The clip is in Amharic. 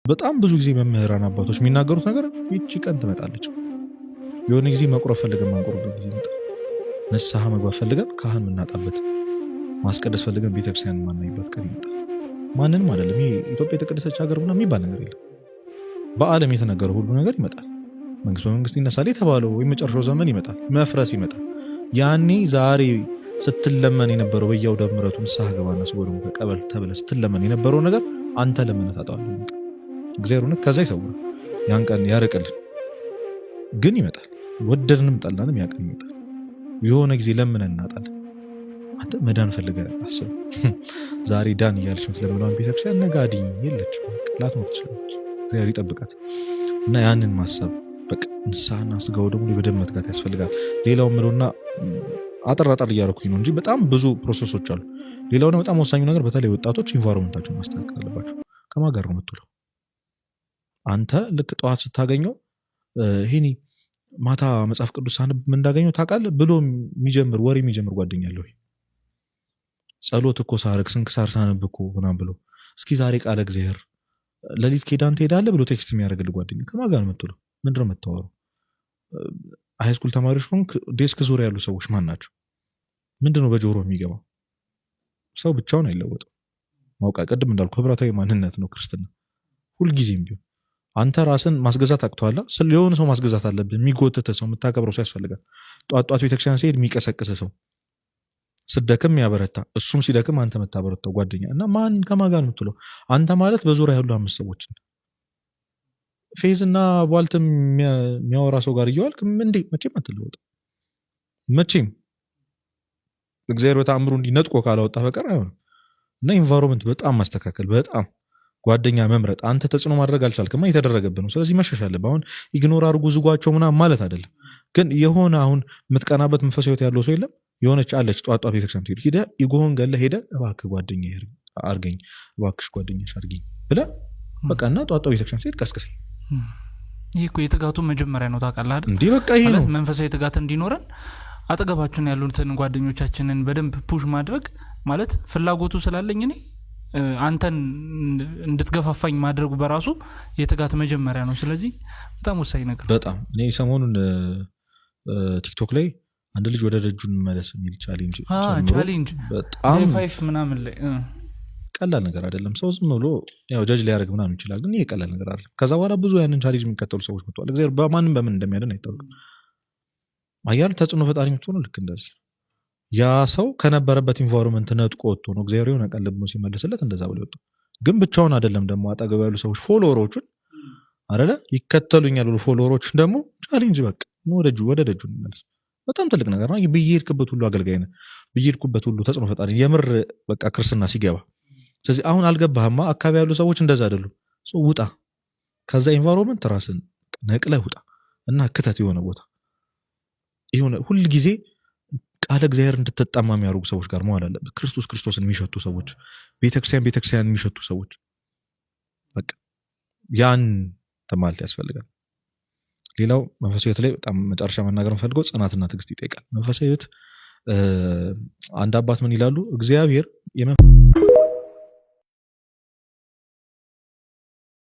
በጣም ብዙ ጊዜ መምህራን አባቶች የሚናገሩት ነገር ይቺ ቀን ትመጣለች። የሆነ ጊዜ መቁረብ ፈልገን ማንቆርበት ጊዜ ይመጣል። ንስሐ መግባት ፈልገን ካህን የምናጣበት፣ ማስቀደስ ፈልገን ቤተክርስቲያን የማናይበት ቀን ይመጣል። ማንንም አይደለም። ይሄ ኢትዮጵያ የተቀደሰች ሀገር ምናምን የሚባል ነገር የለም። በዓለም የተነገረው ሁሉ ነገር ይመጣል። መንግስት በመንግስት ይነሳል የተባለው የመጨረሻው ዘመን ይመጣል። መፍረስ ይመጣል። ያኔ ዛሬ ስትለመን የነበረው በየአውደ ምሕረቱ ንስሐ ገባና ስጎ ደግሞ ተቀበል ተብለህ ስትለመን የነበረው ነገር አንተ ለምነህ ታጣዋለህ። እግዚአብሔር እውነት ከዛ ይሰውራል። ያን ቀን ያርቅልን። ግን ይመጣል። ወደድንም ጠላንም ያ ቀን ይመጣል። የሆነ ጊዜ ለምነን እናጣለን። አንተ መዳን ፈልገህ አስብ። ዛሬ ዳን እያለች የምትለምነውን ቤተክርስቲያን ነገ አድኝ የለችም፣ ላትኖር ትችላለች። እግዚአብሔር ይጠብቃት እና ያንን ማሰብ በቃ ንስሐና ስጋው ደግሞ በደንብ መትጋት ያስፈልጋል። ሌላው ምለውና አጠር አጠር እያደረኩኝ ነው እንጂ በጣም ብዙ process ኦች አሉ። ሌላው በጣም ወሳኙ ነገር በተለይ ወጣቶች environment ኣቸውን ማስተካከል አለባቸው። ከማን ጋር ነው የምትውለው? አንተ ልክ ጠዋት ስታገኘው ይሄኔ ማታ መጽሐፍ ቅዱስ ሳነብ ምን እንዳገኘው ታውቃለህ ብሎ የሚጀምር ወሬ የሚጀምር ጓደኛ አለ ወይ? ጸሎት እኮ ሳረግ ስንክሳር ሳነብ እኮ ምናምን ብሎ እስኪ ዛሬ ቃለ እግዚአብሔር ሌሊት ኪዳን ትሄዳለህ ብሎ text የሚያደርግልህ ጓደኛ ከማን ጋር ነው የምትውለው? ምንድን ነው የምታወራው? High school ተማሪዎች ከሆንክ desk ዙሪያ ያሉ ሰዎች ማን ናቸው? ምንድን ነው በጆሮ የሚገባው? ሰው ብቻውን አይለወጥም። ማውቃ ቅድም እንዳልኩ ህብረታዊ ማንነት ነው ክርስትና። ሁልጊዜም ቢሆን አንተ ራስን ማስገዛት አቅቶሃል፣ የሆነ ሰው ማስገዛት አለብህ። የሚጎትተ ሰው፣ የምታከብረው ሰው ያስፈልጋል። ጧት ጧት ቤተክርስቲያን ሲሄድ የሚቀሰቅስ ሰው፣ ስደክም ያበረታ፣ እሱም ሲደክም አንተ የምታበረታው ጓደኛ እና ማን ከማን ጋር ነው የምትውለው? አንተ ማለት በዙሪያ ያሉ አምስት ሰዎችን ፌዝ እና ቧልትም የሚያወራ ሰው ጋር እየዋልክ እንዴ መቼም አትለወጥም። መቼም እግዚአብሔር በተአምሩ እንዲህ ነጥቆ ካላወጣ በቀር አይሆንም። እና environment በጣም ማስተካከል፣ በጣም ጓደኛ መምረጥ። አንተ ተጽዕኖ ማድረግ አልቻልክማ፣ የተደረገብህ ነው። ስለዚህ መሸሽ አለብህ። አሁን ignore አድርጉ ዝጓቸው ምናምን ማለት አይደለም፣ ግን የሆነ አሁን የምትቀናበት መንፈሳዊ ሕይወት ያለው ሰው የለም። የሆነች አለች ጧት ጧት ቤተክርስቲያን ትሄድ፣ ሂደህ ego ህን ገለህ ሄደህ እባክህ ጓደኛ አርገኝ፣ እባክሽ ጓደኛሽ አርገኝ ብለህ በቃ እና ጧት ጧት ቤተክርስቲያን ሲሄድ ቀስቅሰኝ። ይህ እኮ የትጋቱ መጀመሪያ ነው ታውቃለህ አይደል? እንዲህ በቃ ይሄ ነው። ማለት መንፈሳዊ ትጋት እንዲኖረን አጠገባችን ያሉትን ጓደኞቻችንን በደንብ push ማድረግ፣ ማለት ፍላጎቱ ስላለኝ እኔ አንተን እንድትገፋፋኝ ማድረጉ በራሱ የትጋት መጀመሪያ ነው። ስለዚህ በጣም ወሳኝ ነገር። በጣም እኔ ሰሞኑን ቲክቶክ ላይ አንድ ልጅ ወደ ደጁ እንመለስ የሚል challenge ጀምሮ challenge በጣም five ምናምን ላይ ቀላል ነገር አይደለም። ሰው ዝም ብሎ ያው judge ሊያደርግ ምናምን ይችላል፣ ግን ይሄ ቀላል ነገር አይደለም። ከዛ በኋላ ብዙ ያንን challenge የሚከተሉ ሰዎች መጥተዋል። እግዚአብሔር በማንም በምን እንደሚያድን አይታወቅም። አያል ተጽዕኖ ፈጣሪ የምትሆነው ልክ እንደዚህ ያ ሰው ከነበረበት environment ነጥቆ ወጥቶ ነው። እግዚአብሔር የሆነ ቀን ልቡን ሲመልስለት እንደዛ ብሎ ወጥቶ፣ ግን ብቻውን አይደለም። ደግሞ አጠገቡ ያሉ ሰዎች follower ኦቹን አይደለ ይከተሉኛል ብሎ follower ኦቹን ደግሞ challenge በቃ ወደ ደጁ እንመለስ። በጣም ትልቅ ነገር ነው። በየሄድክበት ሁሉ አገልጋይ ነህ፣ በየሄድኩበት ሁሉ ተጽዕኖ ፈጣሪ የምር በቃ ክርስትና ሲገባ። ስለዚህ አሁን አልገባህማ፣ አካባቢ ያሉ ሰዎች እንደዛ አይደሉም። ውጣ ከዛ environment፣ ራስን ነቅለህ ውጣ እና ክተት የሆነ ቦታ የሆነ ሁል ጊዜ ቃለ እግዚአብሔር እንድትጠማ የሚያደርጉ ሰዎች ጋር መዋል አለብህ። ክርስቶስ ክርስቶስን የሚሸቱ ሰዎች፣ ቤተክርስቲያን ቤተክርስቲያን የሚሸቱ ሰዎች፣ በቃ ያን ማለት ያስፈልጋል። ሌላው መንፈሳዊ ሕይወት ላይ በጣም መጨረሻ መናገር የምፈልገው ጽናትና ትዕግስት ይጠይቃል። መንፈሳዊ ሕይወት አንድ አባት ምን ይላሉ? እግዚአብሔር